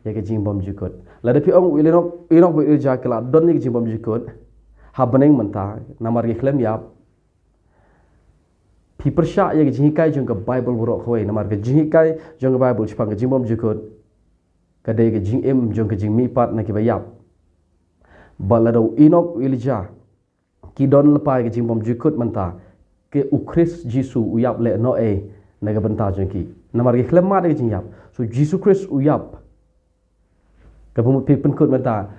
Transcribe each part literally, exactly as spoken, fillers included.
ïa ka jingbymjukut. Lada phi ong u Enok, Enok bad u Elijah ki la don ïa ka jingbymjukut ha bneng mynta, namar ki khlem ïap. Phi pyrshah ïa ka jinghikai jong ka Bible baroh kawei, namar ka jinghikai jong ka Bible shaphang ka jingbymjukut ka dei ka jingim jong ka jingmihpat na kiba ïap. Bad lada u Enok, u Elijah ki don lypa ïa ka jingbymjukut mynta, ka u Khrist Jisu u ïap lehnohei na ka bynta jong ki. Namar ki khlem mad ïa ka jingïap. So Jisu Khrist u ïap. Ka mut phi pynkut mynta,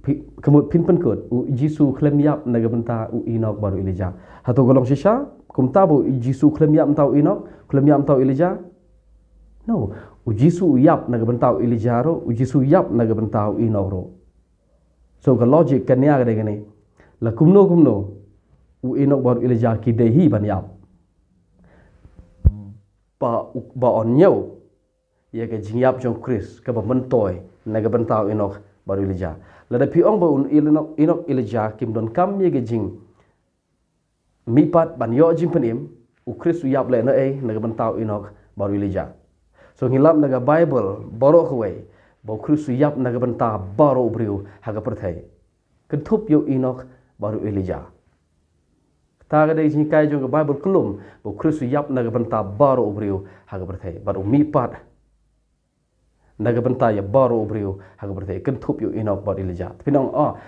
phi, ka mut phin pynkut, u Jisu u khlem ïap na ka bynta u Enok bad u Elijah. Hato ka long shisha? Kumta ba u Jisu u khlem ïap mynta u Enok, u khlem ïap mynta u Elijah? No. U Jisu u ïap na ka bynta u Elijah ruh, u Jisu u ïap na ka bynta u Enok ruh. So ka logic ka nia ka dei kane. La kumno kumno u Enok bad u Elijah ki dei hi ban ïap. Ba, ba yn ñiew ïa ka jingïap jong u Khrist kaba myntoi na ka bynta u Enok bad u Elijah. Lada phi ong ba u Enok, Enok, Elijah kim donkam ïa ka jingmihpat ban ïoh jingpynim, u Khrist u ïap lehnohei na ka bynta u Enok bad u Elijah. So ngi lap na ka Bible baroh kawei ba u Khrist u ïap na ka bynta baroh u briew ha ka pyrthei, kynthup ïa u Enok bad u Elijah. Kata ka dei ka jinghikai jong ka Bible ka lum ba u Khrist u ïap na ka bynta baroh u briew ha ka pyrthei, bad u mihpat na ka bynta ïa baroh u briew ha ka pyrthei, kynthup ïa u Enok bad u Elijah. Te phin ong, oh,